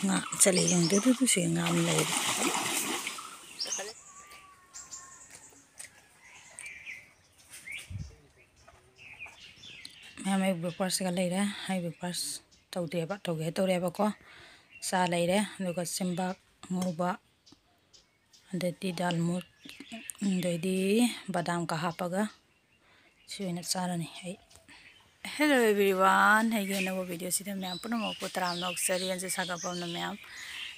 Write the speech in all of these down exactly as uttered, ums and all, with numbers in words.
ꯉꯥ ꯆꯠꯂꯦ ꯌꯦꯡꯉꯨꯗꯣꯏꯗꯨ ꯁꯤ ꯉꯥ ꯑꯃ ꯂꯩꯔꯦ꯫ ꯃꯌꯥꯝ ꯑꯩ ꯕ꯭ꯔꯦꯛꯐꯥꯁꯀ ꯂꯩꯔꯦ꯫ ꯑꯩ ꯕ꯭ꯔꯦꯛꯐꯥꯁ ꯇꯧꯗꯦꯕ, ꯇꯧꯒꯦ ꯇꯧꯔꯦꯕꯀꯣ꯫ ꯆꯥ ꯂꯩꯔꯦ, ꯑꯗꯨꯒ ꯆꯦꯡꯕꯥꯛ ꯉꯧꯕ, ꯑꯗꯩꯗꯤ ꯗꯥꯜꯃꯨꯠ, ꯑꯗꯩꯗꯤ ꯕꯗꯥꯝꯒ ꯍꯥꯞꯄꯒ ꯁꯤ ꯑꯣꯏꯅ ꯆꯥꯔꯅꯤ ꯑꯩ꯫ Hello everyone, ꯑꯩꯒꯤ ꯑꯅꯧꯕ ꯚꯤꯗꯤꯑꯣꯁꯤꯗ ꯃꯌꯥꯝ ꯄꯨꯝꯅꯃꯛꯄꯨ ꯇꯔꯥꯝꯅ ꯑꯣꯛꯆꯔꯤ꯫ ꯑꯟꯖꯨ ꯁꯥꯒꯠꯄꯝꯅ ꯃꯌꯥꯝ,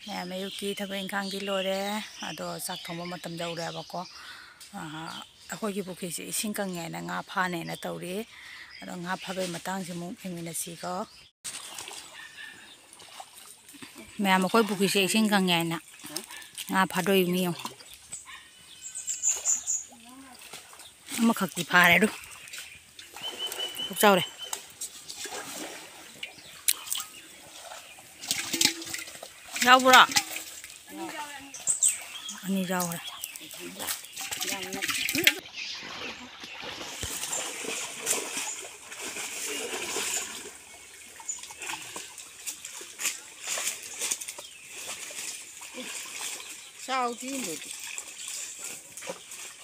ꯃꯌꯥꯝ ꯑꯌꯨꯛꯀꯤ ꯊꯕꯛ ꯏꯪꯈꯥꯡꯗꯤ ꯂꯣꯏꯔꯦ, ꯑꯗꯣ ꯆꯥꯛ ꯊꯣꯡꯕ ꯃꯇꯝ ꯌꯧꯔꯦꯕꯀꯣ꯫ ꯑꯥ, ꯑꯩꯈꯣꯏꯒꯤ ꯄꯨꯈ꯭ꯔꯤꯁꯦ ꯏꯁꯤꯡ ꯀꯪꯉꯦꯅ ꯉꯥ ꯐꯥꯅꯦꯅ ꯇꯧꯔꯤ꯫ ꯑꯗꯣ ꯉꯥ ꯐꯥꯕꯩ ꯃꯇꯥꯡꯁꯤ ꯑꯃꯨꯛ ꯌꯦꯡꯃꯤꯟꯅꯁꯤꯀꯣ꯫ ꯃꯌꯥꯝ ꯑꯩꯈꯣꯏ ꯄꯨꯈ꯭ꯔꯤꯁꯦ ꯏꯁꯤꯡ ꯀꯪꯉꯦ ꯍꯥꯏꯅ ꯉꯥ ꯐꯥꯗꯣꯛꯏ ꯃꯤ ꯌꯦꯡꯉꯨ꯫ ꯑꯃꯈꯛꯇꯤ ꯐꯥꯔꯦ ꯑꯗꯨ꯫ ꯄꯨꯛ ꯆꯥꯎꯔꯦ꯫ ꯌꯥꯎꯕ꯭ꯔꯣ? ꯑꯅꯤ ꯌꯥꯎꯔꯦ꯫ ꯆꯥꯎꯗꯤ ꯂꯣꯏꯗꯦ꯫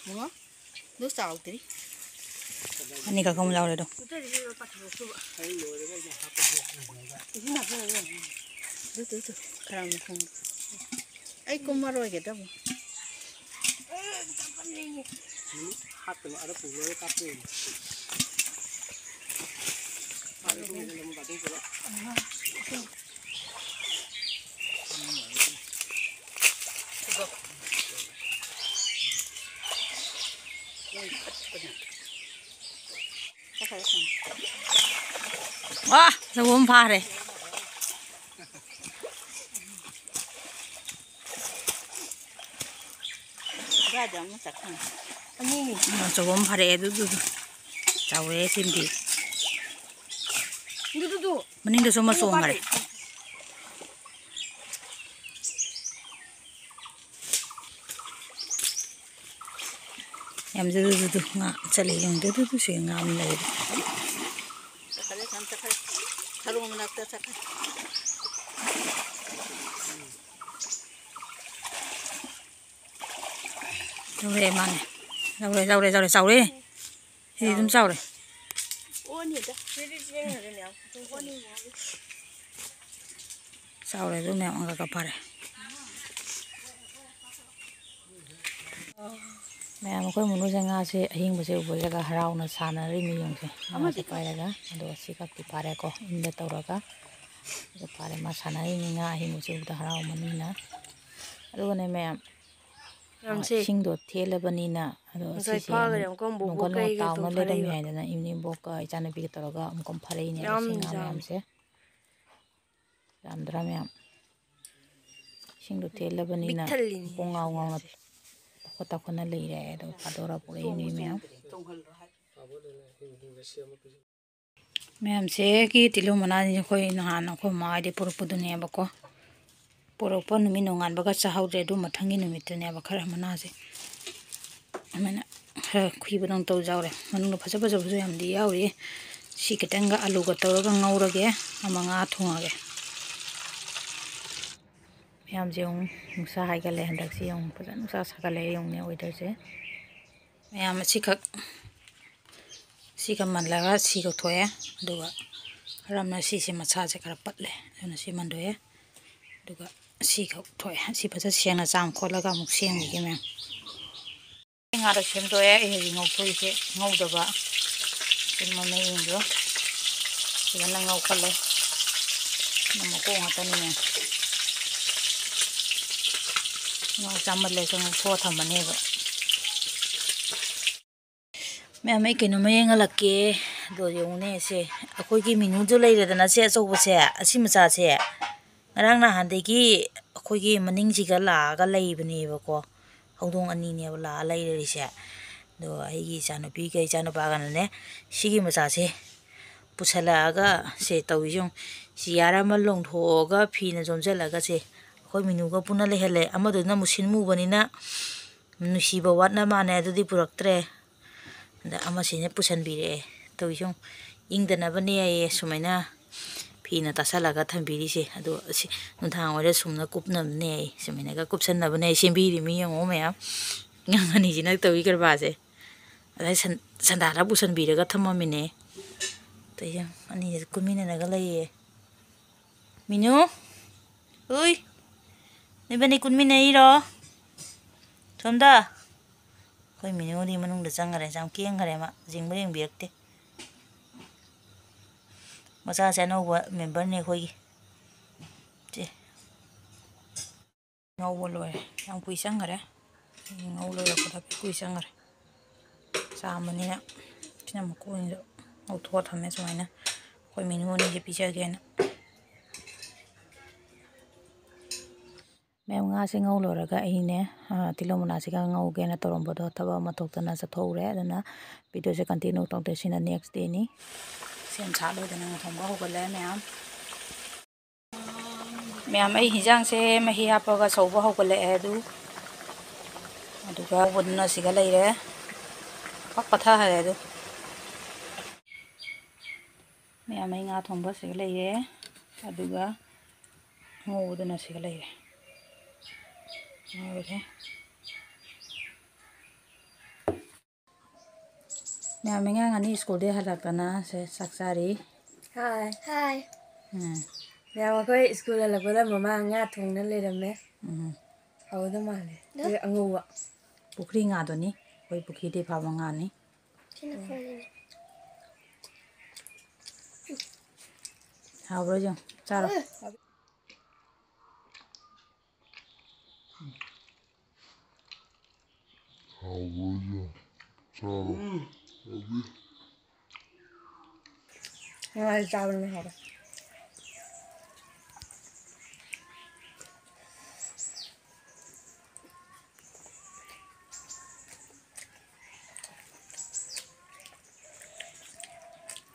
ꯌꯦꯡꯉꯣ, ꯑꯗꯨ ꯆꯥꯎꯗ꯭ꯔꯤ꯫ ꯑꯅꯤꯈꯛ ꯑꯃ ꯌꯥꯎꯔꯦ ꯑꯗꯣ꯫ ꯑꯗꯨ, ꯑꯗꯨ, ꯑꯗꯨ, ꯈꯔ ꯑꯃ ꯈꯪꯗꯦ꯫ ꯑꯩ ꯀꯨꯝꯃꯔꯣꯏꯒꯦ ꯇꯧꯕꯅꯤ꯫ ꯍꯥꯞꯄꯅꯤ, ꯑꯗ ꯄꯨꯔꯒ ꯀꯥꯞꯇꯣꯏꯅꯤ꯫ ꯋꯥ, ꯆꯒꯣꯝ ꯐꯥꯔꯦ꯫ ꯑꯗꯨꯋꯥꯏꯗ ꯑꯃ ꯆꯠꯈ꯭ꯔꯦ꯫ ꯑꯅꯤꯅꯤ꯫ ꯑꯆꯧꯕ ꯑꯃ ꯐꯥꯔꯛꯑꯦ ꯑꯗꯨꯗꯨꯗ꯫ ꯆꯥꯎꯔꯦ ꯁꯤꯃꯗꯤ꯫ ꯑꯗꯨꯗꯨꯗꯨ꯫ ꯃꯅꯤꯡꯗꯁꯨ ꯑꯃ ꯆꯣꯡꯈ꯭ꯔꯦ꯫ ꯌꯥꯝ ꯖꯨ ꯖꯨ ꯖꯨ ꯉꯥ ꯆꯠꯂꯦ ꯌꯦꯡꯉꯨꯗꯣꯏꯗꯨ ꯁꯤ ꯉꯥ ꯑꯃ ꯂꯩꯔꯦ꯫ ꯆꯠꯈ꯭ꯔꯦ, ꯁꯝ ꯆꯠꯈ꯭ꯔꯦ꯫ ꯊꯔꯣ ꯃꯅꯥꯛꯇ ꯆꯠꯈ꯭ꯔꯦ꯫ ꯂꯧꯔꯦ ꯃꯥꯅꯦ꯫ ꯂꯧꯔꯦ, ꯂꯧꯔꯦ, ꯂꯧꯔꯦ꯫ ꯆꯥꯎꯔꯦ꯫ ꯁꯤꯗꯤ ꯑꯗꯨꯝ ꯆꯥꯎꯔꯦ꯫ ꯑꯣꯅꯤꯗ꯫ ꯆꯥꯎꯔꯦ ꯑꯗꯨ ꯃꯌꯥꯝ ꯑꯃꯒ ꯐꯥꯔꯦ꯫ ꯃꯌꯥꯝ ꯑꯩꯈꯣꯏ ꯃꯨꯅꯨꯁꯦ ꯉꯥꯁꯦ ꯑꯍꯤꯡꯕꯁꯦ ꯎꯕꯁꯤꯗ ꯍꯔꯥꯎꯅ ꯁꯥꯟꯅꯔꯤꯃꯤ ꯌꯦꯡꯉꯨꯁꯦ꯫ ꯉꯥꯁꯦ ꯄꯥꯏꯔꯒ꯫ ꯑꯗꯣ ꯁꯤ ꯈꯛꯇꯤ ꯐꯥꯔꯦꯀꯣ꯫ ꯏꯟꯗ ꯇꯧꯔꯒ꯫ ꯑꯗꯣ ꯐꯥꯔꯦ꯫ ꯃꯥ ꯁꯥꯟꯅꯔꯤꯅꯤ ꯉꯥ ꯑꯍꯤꯡꯕꯁꯦ ꯎꯕꯗ ꯍꯔꯥꯎꯃꯟꯒꯤꯅ꯫ ꯑꯗꯨꯒꯅꯦ ꯃꯌꯥꯝ, ꯃꯌꯥꯝꯁꯦ꯫ ꯏꯁꯤꯡꯗꯣ ꯊꯦꯜꯂꯕꯅꯤꯅ꯫ ꯑꯗꯣ ꯉꯁꯥꯏ ꯁꯤꯁꯦ ꯐꯥꯈ꯭ꯔꯦ ꯑꯃꯨꯛ ꯑꯃꯨꯛꯀ ꯑꯃꯨꯛ ꯅꯣꯡꯀꯜꯂꯣ ꯀꯩꯒ ꯇꯥꯎꯅ ꯑꯗꯨꯝ ꯂꯩꯔꯝꯃꯤ ꯐꯔꯛꯏꯕ꯫ ꯍꯥꯏꯗꯅ ꯏꯅꯦꯝꯕꯣꯛꯀ ꯏꯆꯥꯅꯨꯄꯤꯒ ꯇꯧꯔꯒ ꯑꯃꯨꯛꯀ ꯐꯔꯛꯏꯅꯦꯕ ꯁꯤ ꯌꯥꯝ ꯉꯥ ꯌꯥꯝ꯫ ꯃꯌꯥꯝꯁꯦ꯫ ꯌꯥꯝꯗ꯭ꯔꯥ ꯃꯌꯥꯝ? ꯏꯁꯤꯡꯗꯣ ꯊꯦꯜꯂꯕꯅꯤꯅ ꯄꯤꯛ ꯊꯜꯂꯤꯅꯦ ꯄꯨꯡ ꯉꯥꯎ ꯉꯥꯎꯅ ꯉꯥꯁꯦ꯫ ꯇꯥꯎꯈꯠ ꯇꯥꯎꯈꯠꯅ ꯂꯩꯔꯦ꯫ ꯑꯗꯣ ꯐꯥꯗꯣꯔꯛꯄ ꯄꯨꯔꯛꯏꯅꯤ ꯃꯌꯥꯝ꯫ ꯃꯌꯥꯝꯁꯦꯒꯤ ꯇꯤꯜꯍꯧ ꯃꯅꯥꯁꯤꯡꯁꯦ ꯑꯩꯈꯣꯏ ꯅꯍꯥꯟ ꯑꯩꯈꯣꯏ ꯃꯥ ꯍꯣꯏꯗꯩ ꯄꯨꯔꯛꯄꯗꯨꯅꯦꯕꯀꯣ꯫ ꯄꯨꯔꯛꯄ ꯅꯨꯃꯤꯠ ꯅꯣꯡꯉꯥꯟꯕꯒ ꯆꯥꯍꯧꯗ꯭ꯔꯦ꯫ ꯑꯗꯨ ꯃꯊꯪꯒꯤ ꯅꯨꯃꯤꯠꯇꯨꯅꯦꯕ ꯈꯔ ꯃꯅꯥꯁꯦ꯫ ꯑꯗꯨꯃꯥꯏꯅ ꯈꯔ ꯈꯨꯏꯕꯗꯧꯅ ꯇꯧ ꯌꯥꯎꯔꯦ꯫ ꯃꯅꯨꯡꯗ ꯐꯖ ꯐꯖꯕꯁꯨ ꯌꯥꯝꯗꯤ ꯌꯥꯎꯔꯤ꯫ ꯁꯤ ꯈꯤꯇꯪꯒ ꯑꯂꯨꯒ ꯇꯧꯔꯒ ꯉꯧꯔꯒꯦ꯫ ꯑꯃ ꯉꯥ ꯊꯣꯡꯉꯒꯦ꯫ ꯃꯌꯥꯝꯁꯦ ꯌꯦꯡꯉꯨ, ꯅꯨꯡꯁꯥ ꯍꯥꯏꯒꯠꯂꯦ ꯍꯟꯗꯛꯁꯤ꯫ ꯌꯦꯡꯉꯨ, ꯐꯖꯅ ꯅꯨꯡꯁꯥ ꯁꯥꯒꯠꯂꯛꯑꯦ꯫ ꯌꯦꯡꯉꯨꯅꯦ weatherꯁꯦ꯫ ꯃꯌꯥꯝ ꯑꯁꯤꯈꯛ ꯁꯤꯒ ꯃꯜꯂꯒ ꯁꯤꯒ ꯊꯣꯛꯑꯦ꯫ ꯑꯗꯨꯒ ꯈꯔ ꯑꯃꯅ ꯁꯤꯁꯦ ꯃꯁꯥꯁꯦ ꯈꯔ ꯄꯠꯂꯦ, ꯑꯗꯨꯅ ꯁꯤ ꯃꯟꯗꯣꯛꯑꯦ꯫ ꯑꯗꯨꯒ ꯁꯤꯈꯛ ꯊꯣꯛꯑꯦ꯫ ꯁꯤ ꯐꯖ ꯁꯦꯡꯅ ꯆꯥꯝ ꯈꯣꯠꯂꯒ ꯑꯃꯨꯛ ꯁꯦꯝꯈꯤꯒꯦ ꯃꯌꯥꯝ꯫ ꯑꯩ ꯉꯥꯗꯣ ꯁꯦꯝꯗꯣꯛꯑꯦ꯫ ꯑꯩ ꯍꯧꯖꯤꯛ ꯉꯧꯊꯣꯛꯏꯁꯦ ꯉꯧꯗꯕ꯫ ꯁꯤ ꯃꯃꯩꯁꯤꯡꯗꯣ ꯐꯖꯅ ꯉꯧꯈꯠꯂꯦ꯫ ꯃꯀꯣꯛ ꯉꯥꯛꯇꯅꯤꯅꯦ꯫ ꯉꯧ ꯆꯥꯃꯜꯂꯦ, ꯁꯨꯝ ꯉꯧꯊꯣꯛꯑ ꯊꯝꯃꯅꯦꯕ꯫ ꯃꯌꯥꯝ, ꯑꯩ ꯀꯩꯅꯣꯝꯃ ꯌꯦꯡꯍꯜꯂꯛꯀꯦ꯫ ꯑꯗꯣ ꯌꯦꯡꯉꯨꯅꯦ, ꯁꯦ ꯑꯩꯈꯣꯏꯒꯤ ꯃꯤꯅꯨꯗꯣ ꯂꯩꯔꯦꯗꯅ, ꯁꯦ ꯑꯆꯧꯕꯁꯦ, ꯑꯁꯤ ꯃꯆꯥꯁꯦ ꯉꯔꯥꯡ ꯅꯍꯥꯟꯗꯒꯤ ꯑꯩꯈꯣꯏꯒꯤ ꯃꯅꯤꯡꯁꯤꯒ ꯂꯥꯛꯑꯒ ꯂꯩꯕꯅꯦꯕꯀꯣ꯫ ꯍꯧꯗꯣꯡ ꯑꯅꯤꯅꯦꯕ ꯂꯥꯛꯑ ꯂꯩꯔꯤꯁꯦ꯫ ꯑꯗꯣ ꯑꯩꯒꯤ ꯏꯆꯥꯅꯨꯄꯤꯒ ꯏꯆꯥꯅꯨꯄꯥꯒꯅꯅꯦ ꯁꯤꯒꯤ ꯃꯆꯥꯁꯦ ꯄꯨꯁꯜꯂꯛꯑꯒ, ꯁꯦ ꯇꯧꯔꯤꯁꯦ ꯌꯦꯡꯉꯨ꯫ ꯁꯤ ꯌꯥꯔ ꯑꯃ ꯂꯣꯡꯊꯣꯛꯑꯒ ꯐꯤꯅ ꯌꯣꯝꯁꯤꯜꯂꯒ ꯁꯦ ꯑꯩꯈꯣꯏ ꯃꯤꯅꯨꯒ ꯄꯨꯟꯅ ꯂꯩꯍꯜꯂꯦ꯫ ꯑꯃꯗꯨꯅ ꯃꯨꯁꯤꯟ ꯃꯨꯕꯅꯤꯅ ꯅꯨꯡꯁꯤꯕ ꯋꯥꯠꯅ ꯃꯥꯅꯦ ꯑꯗꯨꯗꯤ ꯄꯨꯔꯛꯇ꯭ꯔꯦ꯫ ꯑꯗ ꯑꯃꯁꯤꯅ ꯄꯨꯁꯟꯕꯤꯔꯛꯑꯦ꯫ ꯇꯧꯔꯤꯁꯤ ꯌꯦꯡꯉꯨ꯫ ꯏꯪꯗꯅꯕꯅꯦ ꯍꯥꯏꯌꯦ ꯁꯨꯃꯥꯏꯅ ꯐꯤꯅ ꯇꯥꯁꯜꯂꯒ ꯊꯝꯕꯤꯔꯤꯁꯦ꯫ ꯑꯗꯣ ꯑꯁꯤ ꯅꯨꯡꯗꯥꯡ ꯑꯣꯏꯔ ꯁꯨꯝꯅ ꯀꯨꯞꯅꯕꯅꯦ ꯍꯥꯏꯌꯦ꯫ ꯁꯨꯃꯥꯏꯅꯒ ꯀꯨꯞꯁꯟꯅꯕꯅꯦ ꯍꯥꯏꯌꯦ꯫ ꯁꯦꯝꯕꯤꯔꯤꯃꯤ ꯌꯦꯡꯉꯣ ꯃꯌꯥꯝ꯫ ꯑꯉꯥꯡ ꯑꯅꯤꯁꯤꯅ ꯇꯧꯏ ꯀꯔꯕꯥꯔꯁꯦ꯫ ꯑꯗꯩ ꯁꯟ-, ꯁꯟꯗꯥꯗ ꯄꯨꯁꯟꯕꯤꯔꯒ ꯊꯝꯃꯝꯃꯤꯅꯦ꯫ ꯑꯇꯩꯁꯦ ꯑꯅꯤꯁꯦ ꯀꯨꯟꯃꯤꯟꯅꯔꯒ ꯂꯩꯌꯦ꯫ ꯃꯤꯅꯨ, ꯎꯏ, ꯅꯣꯏꯕꯥꯅꯤ ꯀꯨꯟꯃꯤꯟꯅꯩꯔꯣ? ꯁꯣꯝꯗ꯫ ꯑꯩꯈꯣꯏ ꯃꯤꯅꯨꯗꯤ ꯃꯅꯨꯡꯗ ꯆꯪꯈ꯭ꯔꯦ, ꯌꯥꯝ ꯀꯦꯡꯈ꯭ꯔꯦ ꯃꯥ, ꯌꯦꯡꯕ ꯌꯦꯡꯕꯤꯔꯛꯇꯦ꯫ ꯃꯆꯥꯁꯦ ꯑꯅꯧꯕ memberꯅꯦ ꯑꯩꯈꯣꯏꯒꯤ꯫ ꯁꯦ꯫ ꯉꯧꯕ ꯂꯣꯏꯔꯦ꯫ ꯌꯥꯝ ꯀꯨꯏ ꯆꯪꯈꯔꯦ꯫ ꯉꯧ ꯂꯣꯏꯔꯛꯄꯗ ꯀꯨꯏ ꯆꯪꯈꯔꯦ꯫ ꯆꯥꯝꯕꯅꯤꯅ ꯁꯤꯅ ꯃꯀꯨꯁꯤꯡꯗꯣ ꯉꯧꯊꯣꯛꯑ ꯊꯝꯃꯦ ꯁꯨꯃꯥꯏꯅ꯫ ꯑꯩꯈꯣꯏ ꯃꯤꯅꯨ ꯑꯅꯤꯁꯦ ꯄꯤꯖꯒꯦꯅ꯫ ꯃꯌꯥꯝ ꯉꯥꯁꯦ ꯉꯧ ꯂꯣꯏꯔꯒ ꯑꯩꯅꯦ, ꯑ, ꯇꯤꯜꯍꯧ ꯃꯅꯥꯁꯤꯒ ꯉꯧꯒꯦꯅ ꯇꯧꯔꯝꯕꯗꯣ ꯊꯕꯛ ꯑꯃ ꯊꯣꯛꯇꯅ ꯆꯠꯊꯣꯛꯎꯔꯦ꯫ ꯑꯗꯨꯅ videoꯁꯦ continue ꯇꯧꯗꯦ꯫ ꯁꯤꯅ next dayꯅꯤ꯫ ꯁꯦꯝ ꯁꯥ ꯂꯣꯏꯗꯅ ꯊꯣꯡꯕ ꯍꯧꯒꯠꯂꯦ ꯃꯌꯥꯝ꯫ ꯃꯌꯥꯝ, ꯑꯩ ꯍꯤꯟꯖꯥꯡꯁꯦ ꯃꯍꯤ ꯍꯥꯞꯄꯒ ꯁꯧꯕ ꯍꯧꯒꯠꯂꯛꯑꯦ ꯑꯗꯨ꯫ ꯑꯗꯨꯒ ꯎꯕꯗꯨꯅ ꯁꯤꯒ ꯂꯩꯔꯦ꯫ ꯄꯛ ꯄꯊꯥꯈꯔꯦ ꯑꯗꯨ꯫ ꯃꯌꯥꯝ, ꯑꯩ ꯉꯥ ꯊꯣꯡꯕ ꯁꯤꯒ ꯂꯩꯔꯦ꯫ ꯑꯗꯨꯒ ꯉꯧꯕꯗꯨꯅ ꯁꯤꯒ ꯂꯩꯔꯦ꯫ ꯂꯣꯏꯔꯦ꯫ ꯃꯌꯥꯝ, ꯑꯉꯥꯡ ꯑꯅꯤ ꯁ꯭ꯀꯨꯜꯗꯒꯤ ꯍꯜꯂꯛꯇꯅ ꯁꯦ ꯆꯥꯛ ꯆꯥꯔꯤ꯫ ꯍꯥꯏ꯫ ꯍꯥꯏ꯫ ꯎꯝ꯫ ꯃꯌꯥꯝ, ꯑꯩꯈꯣꯏ ꯁ꯭ꯀꯨꯜ ꯍꯜꯂꯛꯄꯗ ꯃꯃꯥ ꯉꯥ ꯊꯣꯡꯅ ꯂꯩꯔꯝꯃꯦ꯫ ꯎꯝ꯫ ꯍꯥꯎꯗꯧ ꯃꯥꯜꯂꯦ꯫ ꯑꯗꯣ? ꯑꯩꯈꯣꯏ ꯑꯉꯧꯕ꯫ ꯄꯨꯈ꯭ꯔꯤ ꯉꯥꯗꯨꯅꯤ꯫ ꯑꯩꯈꯣꯏ ꯄꯨꯈ꯭ꯔꯤꯗꯒꯤ ꯐꯥꯕ ꯉꯥꯅꯤ꯫ ꯁꯤꯅ ꯐꯔꯦꯅꯦ꯫ ꯍꯥꯎꯕ꯭ꯔꯣ ꯌꯦꯡꯉꯨ꯫ ꯆꯥꯔꯣ꯫ ꯎꯝ꯫ ꯍꯥꯎꯕ꯭ꯔꯣ ꯌꯦꯡꯉꯨ꯫ ꯆꯥꯔꯣ꯫ ꯎꯝ꯫ ꯍꯥꯎꯕꯤ꯫ ꯉꯥ ꯆꯥꯕꯅ ꯍꯥꯎꯔꯦ꯫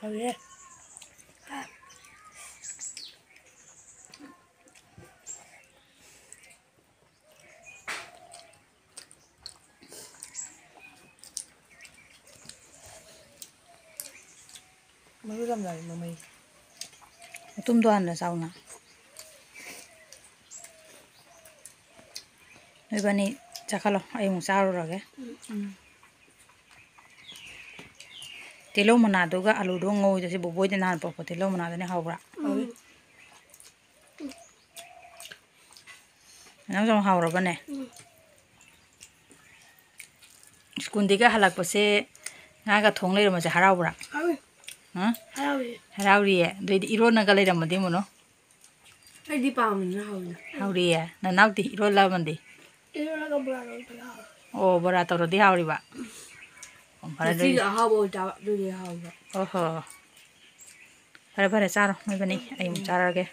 ꯍꯥꯎꯔꯦ꯫ ꯃꯔꯨ ꯂꯝꯂꯥꯏ ꯃꯃꯩ꯫ ꯃꯇꯨꯝꯗꯣ ꯍꯥꯟꯅ ꯆꯥꯎꯅ꯫ ꯅꯣꯏꯕꯥꯅꯤ ꯆꯥꯈꯠꯂꯣ, ꯑꯩ ꯑꯃꯨꯛ ꯆꯥꯔꯨꯔꯒꯦ꯫ ꯇꯤꯜꯍꯧ ꯃꯅꯥꯗꯨꯒ ꯑꯂꯨꯗꯨꯒ ꯉꯧꯏꯗꯣ, ꯁꯤ ꯕꯣꯕꯣꯏꯗ ꯅꯍꯥꯟ ꯄꯨꯔꯛꯄ ꯇꯤꯜꯍꯧ ꯃꯅꯥꯗꯨꯅꯦ꯫ ꯍꯥꯎꯕ꯭ꯔꯥ? ꯅꯪꯁꯨ ꯌꯥꯝ ꯍꯥꯎꯔꯕꯅꯦ꯫ ꯁ꯭ꯀꯨꯜꯗꯒꯤ ꯍꯜꯂꯛꯄꯁꯦ ꯉꯥꯒ ꯊꯣꯡ ꯂꯩꯔꯝꯕꯁꯦ ꯍꯔꯥꯎꯕ꯭ꯔꯥ? ꯍꯥꯎꯋꯤ꯫ ꯍꯥ? ꯍꯔꯥꯎꯋꯤ꯫ ꯍꯔꯥꯎꯔꯤꯌꯦ꯫ ꯑꯗꯨꯏꯗꯤ ꯏꯔꯣꯟꯅꯒ ꯂꯩꯔꯝꯃꯗꯤ ꯃꯨꯅꯣ꯫ ꯑꯩꯗꯤ ꯄꯥꯝꯃꯤꯅ ꯍꯥꯎꯋꯤꯅ꯫ ꯍꯥꯎꯔꯤꯌꯦ꯫ ꯅꯅꯥꯎꯗꯤ ꯏꯔꯣꯜꯂꯕꯗꯤ? ꯏꯔꯣꯜꯂꯒ ꯕꯣꯔꯥ ꯇꯧꯔꯗꯤ ꯍꯥꯎꯋꯤ꯫ ꯑꯣ, ꯕꯣꯔꯥ ꯇꯧꯔꯗꯤ ꯍꯥꯎꯔꯤꯕ꯫ ꯑꯣ, ꯐꯔꯦ ꯉꯁꯤꯒꯤ ꯑꯗꯨꯗꯤ꯫ ꯑꯍꯥꯎꯕ ꯑꯣꯏꯇꯥꯕ, ꯑꯗꯨꯒꯤ ꯍꯥꯎꯋꯤꯕ꯫ ꯑꯣꯍꯣ꯫ ꯐꯔꯦ, ꯐꯔꯦ, ꯆꯥꯔꯣ ꯅꯣꯏꯕꯅꯤ꯫ ꯑꯩ ꯑꯃꯨꯛ ꯆꯥꯔꯛꯑꯒꯦ꯫